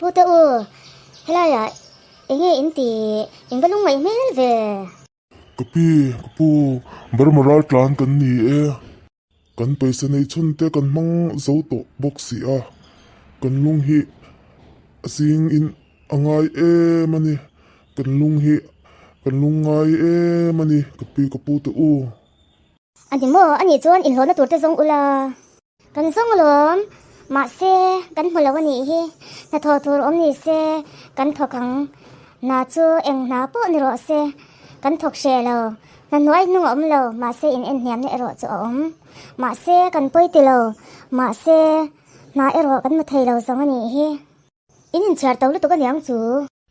Pute u, helaiah enge in tih? In va lungngaih hmel ve. Ka pi, ka pu, Burma ral tlan kan ni e. Kan pawisa nei chhun te kan hmang zo tawh bawk si a, kan lung hi a zing in a ngai em a ni. Kan lung hi kan lung ngai em a ni, ka pi, ka pu te u. A ni maw? A nih chuan inhlawhna tur te zawng ula. Kan zawng alawm, mahse kan hmu lo a nih hi. Hnathawh tur awm ni se kan thawk ang. Hna chu eng hna pawh ni rawh se, kan thawk hreh lo. Hna hnuai hnung a awm lo, mahse in en hniamna erawh chu a awm. Mahse kan pawi ti lo, mahse hna erawh kan hmu thei lo zawng a nih hi. In inchhiar to lutuk a niang chu.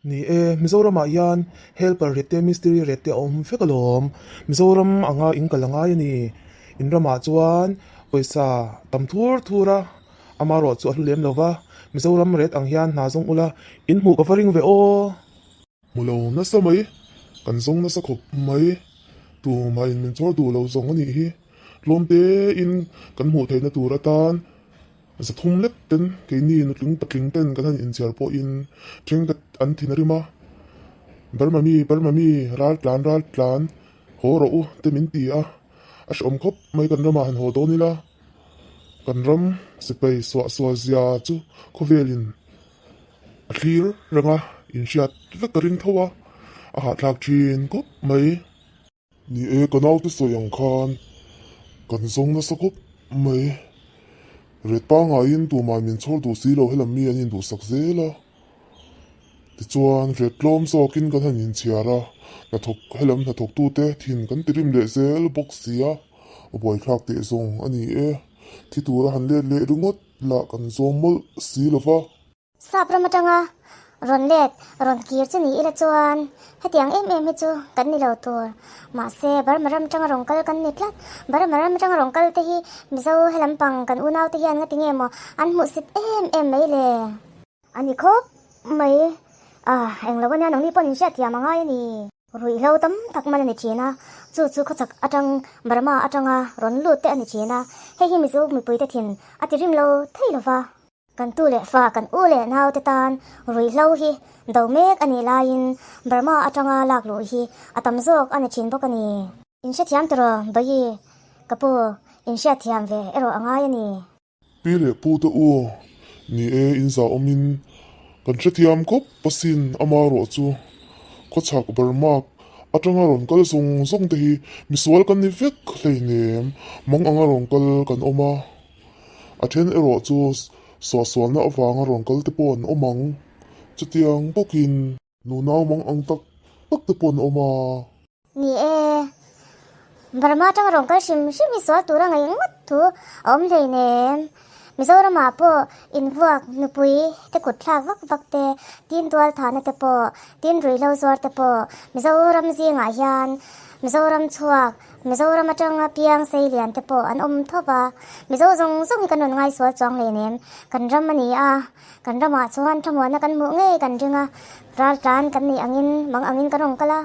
Ni e, Mizoramah hian helper rate te mistiri rate te a awm vek alawm. Mizoram anga in kal a ngai a ni. In ramah chuan pawisa tam thur thur a, amarawh chu a hlu lem lo va. Mizoram rate ang hian hna zawng ula in hmuh ka va ring ve aw. Hmu lo nasa mai, kan zawng nasa khawp mai. Tumah in min chhawr duh lo zawng a nih hi. Tlawm tein kan hmuh theihna tur atan Zathum lek ten keini nutling patling ten kan han inchhiar pawhin thenkhat an thin a rim a, Burma mi, Burma mi, ral tlan, ral tlan, haw rawh u te min ti a, a hrehawm khawp mai kan ramah han haw dawn ila, kan ram sipai suah sual zia chu khawvelin a thlir reng a, inhriat vek ka ring tho a, a hahthlak thin khawp mai. Ni e, ka naute sawi ang khan kan zawng nasa khawp mai. Ret pangaiin tumah min chhawr duh si lo helam mi an induhsak zel a. Tichuan, ret tlawm zawkin kan han inchhiar a, hnathawk helam hnathawktute thin kan ti rim leh zel bawk si a, a buaithlak teh zawng a ni e. Thi tura han let leh ringawt lah kan zawm mawlh si lo va. Sap ram atanga rawn let rawn kir chu ni ila chuan hetiang em em hi chu kan ni lo tur. Mahse, Burma ram atanga rawn kal kan ni tlat. Burma ram atanga rawn kal te hi Mizo helam pang kan unau te hian ngati nge maw an hmuhsit em em mai le? A ni khawp mai. Ah, englo ania nangni pawh an inhriatthiam a ngai a ni. Ruihhlo tam tak man a ni thin a, chu chu khawchhak atang Burma atanga rawn lut te a ni thin a, hei hi Mizo mipuite thin a ti rim lo thei lova. Kan tu leh fa, kan u leh nau te tan ruihhlo hi do mek a nih laiin Burma atanga lak luh hi a tam zawk a ni thin bawk a ni. In hrethiam tawh Bayi, ka pu, in hriatthiam ve erawh a ngai a ni. Pi leh pu te u, ni e, in zah awmin kan hrethiam khawp asin amarawh chu khawchhak Burma atanga rawn kal zawng zawng te hi misual kan ni vek hleinem, mang anga rawn kal kan awm a. A then erawh chu suahsualna avanga rawn kal te pawh an awm ang. Chutiang bawkin nunau mang ang tak tak te pawh an awm a. Ni e, Burma atanga rawn kal hrim hrim hi sual tura ngaih ngawt thu a awm hleinem. Mizoramah pawh invuak nupui te kut thlak vak vak te, tin tual thahna te pawh, tin ruihhlo zuar te pawh Mizoram zingah hian Mizoram chhuak Mizoram atanga piang sei lian te pawh an awm tho va, Mizo zawng zawng hi kan rawn ngaisual chuang hleinem, kan ram a ni a, kan ramah chuan thamuanna kan hmuh ngei kan ring a, raltlan kan nih angin mang angin kan rawn kal a,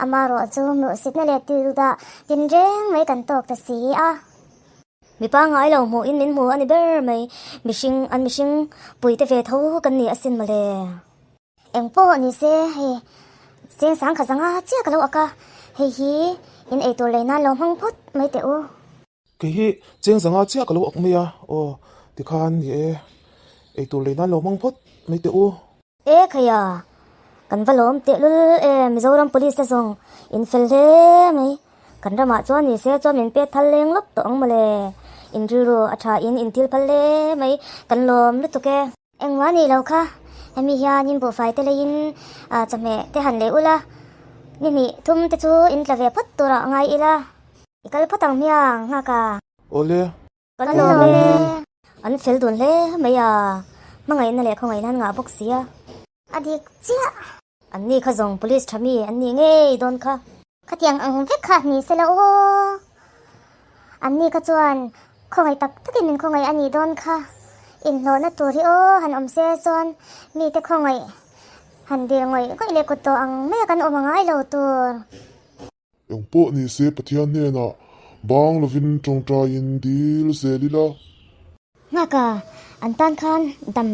amarawh chu hmuhsitna leh tildah tinreng mai kan tawk ta si a. Mi pangngai lo hmuhin min hmu a ni ber mai, mihring an mihring puite ve tho kan ni asin mawle. Eng pawh ni se hei cheng sang kha zanga chiah ka lo ak a, hei hi in eitur lei nan lo hmang phawt mai teh u. Kei hi cheng zanga chiah ka lo ak mai a, aw tikhan ni e, eitur lei nan lo hmang phawt mai teh u. E khaia, kan va lawm tehlul e, Mizoram Police te zawng in fel hle mai. Kan ramah chuan ni se chuan min pek phal leng lawp tawh ang mawle, in rilru a tha in in thil phal hle mai, kan lawm lutuk e. Engmah nih lo kha, hemi hian in buhfai te leiin chawhmeh te han lei ula, ni hnih thum te chu in tla ve phawt turah ngai ila, i kal phawt ang hmiang nghak a. Awle. Kan lawm e. An fel dun hle mai a, hmangaihna leh khawngaihna an ngah bawk si a. A dik chiah. An ni kha zawng police tha mi an nih ngei dawn kha. Khatiang ang vek kha ni se la aw. An ni kha chuan khawngaih tak takin min khawngaih a nih dawn kha. Inhlawhna tur hi aw han awm se chuan mite khawngaih han dil ngawih ngawih leh kut tawh ang mai a kan awm a ngai lo tur. Eng pawh ni se Pathian hnenah bang lovin tawngtaiin dil zel ila. Nghaka an tan khan dam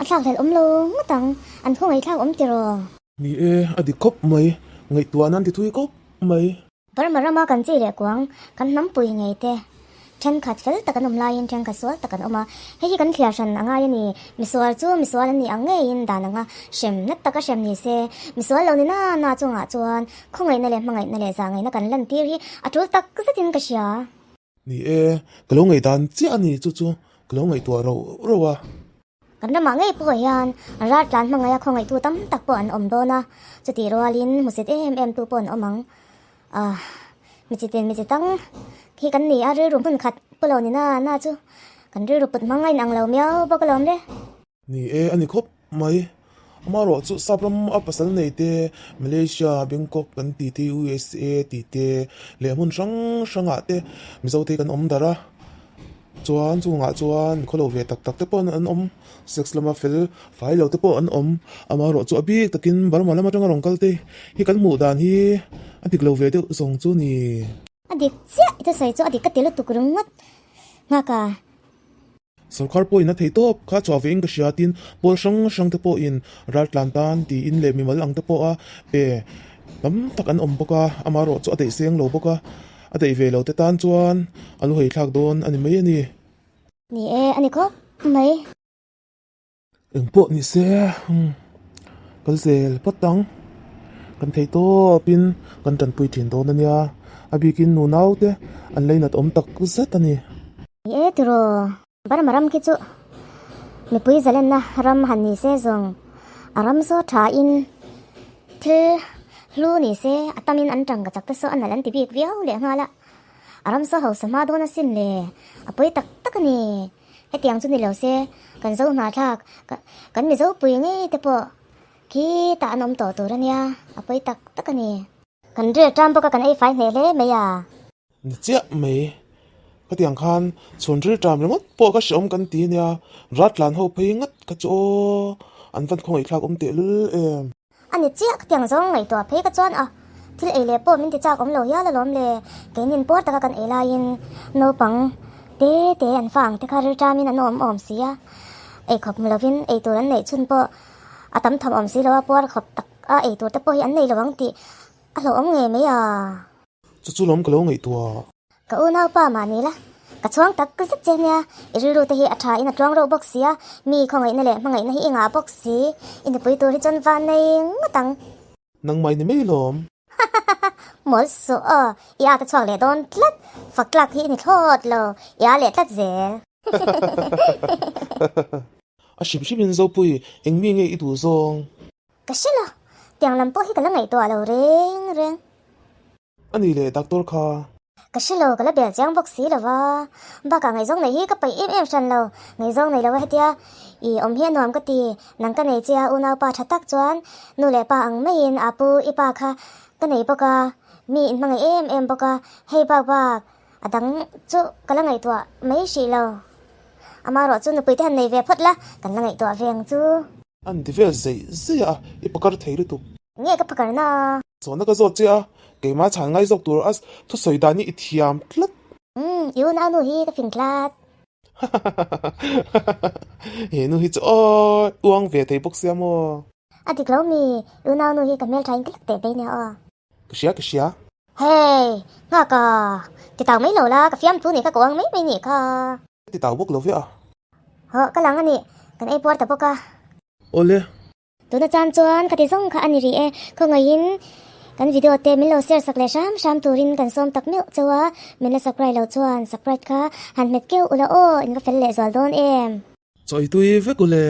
A thlakhlelh awm lo ngawt ang, an khawngaihthlak awm tiraw? Ni e, a dik khawp mai, ngaihtuah nan ti thui khawp mai. Burma rama kan chi leh kuang, kan hnampui ngei te, thenkhat fel tak an awm laiin thenkhat sual tak an awm a, hei hi kan thliar hran a ngai a ni. Misual chu misual an nih ang ngeiin dan anga hrem nat taka hrem ni se, misual lo ni na na chungah chuan khawngaihna leh hmangaihna leh zahngaihna kan lantir hi a tul tak zetin ka hria. Ni e, ka lo ngaihdan chiah a ni chu chu ka lo ngaihtuah rauh rauh a. Kan ramah ngei pawh hian ral tlan hmangaih a khawngaihtu tam tak pawh an awm dawn a, chutih rualin hmusit em em tu pawh an awm ang. Ah, michitin michitang hi kan ni a, rilru hmun khat pu lo ni na na chu kan rilru put hmang a inang lo miau bawk alawm le. Ni e, a ni khawp mai. Amaherawh chu sap ram a pasal nei te, Malaysia, Bangkok kan ti te, USA tih te leh hmun hrang hrangah te Mizo te kan awm darh a. Chuan chungah chuan khawlo ve tak tak te pawh an awm, sex lama fel fai lo te pawh an awm. Amaherawh chu a bik takin Burma lam atanga rawn kal te hi kan hmuh dan hi a dik lo ve deuh zawng chu ni. A dik chiah i thusawi chu a dik ka ti lutuk ringawt nghak a. Sorkar pawhin a thei tawp kha chhuah vein ka hria tin pawl hrang hrang te pawhin raltlan tan tiin leh mimal ang te pawha pe tam tak an awm bawk a, amaherawh chu a daih seng lo bawk a, a daih ve lo te tan chuan a lu haithlak dawn a ni mai a ni. Ni e, a ni khawp mai. Eng pawh ni se kal zel phawt ang, kan thei tawpin kan tanpui thin dawn a nia, a bikin nu naute an leinat awm tak zet a ni. Ni e tiraw, Burma ram khi chu mipui zalenna ram han ni se zawng a ram saw thain thil hlu ni se a tamin an tangka chak te saw a nalh an ti bik viau leh nghal a, a ram saw hausa hma dawn asin le, a pawi tak tak a ni. Hetiang chu ni lo se, kan zo hnahthlak, kan Mizo pui ngei te pawh khi tah an awm tawh tur a nia, a pawi tak tak a ni. Kan ril ṭam bawk a, kan ei fai hneh hle mai a. Ni chiah mai, hetiang khan chhun ril ṭam ringawt pawh ka hreawm kan ti nia, rat tlan ho phei ngat kha chu aw, an van khawngaihthlak awm tehlul em. A ni chiah khatiang zawng ngaihtuah phei ka chuan a, thil ei leh pawh min ti chak awm lo hial alawm le, keinin puar taka kan ei laiin naupang te te an fa ang te kha rilṭamin an awm awm si a, ei khawp mu lovin ei tur an neih chhun pawh a tam tham awm si lo a, puar khawp tak a ei tur te pawh hi an nei lo ang tih a hlauhawm ngei mai a. Chu chu lawm ka lo ngaihtuah. Ka unaupa mah ni la, ka chhuang tak zet che nia, i rilru te hi a tha in a tluang reuh bawk si a, mi khawngaihna leh hmangaihna hi i ngah bawk si, i nupui tur hi chuan van nei ngawt ang. Nangmah i ni mai lawm. Hahaha, mawl suh aw, i at a chhuak leh dawn tlat, fak tlak hi i ni thlawt lo, i a leh tlat zel. Hahaha, a hrim hrim in Zopui, eng mi nge i duh zawng? Ka hre lo, tiang lam pawh hi ka la ngaihtuah lo reng reng. A ni leh doctor kha. Ka hre lo, ka la bel chiang bawk si lo va. Bakah ngaihzawng neih hi ka paih em em hran lo. Ngaihzawng nei lo a hetia i awm hi a nuam ka ti. Nang ka nei che a unaupa tha tak chuan nu leh pa ang maiin a pu i pa kha ka nei bawk a, mi in hmangaih em em bawk a, hei bak bak a dang chu ka la ngaihtuah mai hrih lo. Amaherawh chu nupui te han nei ve phawt la, kan la ngaihtuah ve ang chu. An ti vel zeih zeih a, i pakar thei lutuk. Nge ka pakar na? Chawhna ka zawt che a, keimah chhan ngai zawk tur a thusawi dan hi i thiam tlat. Umm, i unau nu hi ka fing tlat. Hahahaha, he nu hi chu aw, uang ve thei bawk sia maw? A dik lo mi, i unau nu hi ka hmeltha in ka lak teh bei nia aw. Ka hria, ka hria. Hey, nghak a, ti tau mai lo la, ka fiamthu nih kha ka uang mai mai nih kha. Ti tau bawk lo ve a. Hawh, ka lang a nih, kan ei puar ta bawk a. Awle. Tuna chan chuan khati zawng kha a ni rih e, khawngaihin kan video te min lo share sak leh hram hram turin kan sawm tak meuh chauh a, min la subscribe loh chuan subscribe kha han hmet keuh ula aw, in va fel leh zual dawn em. Chawi tui vek ule.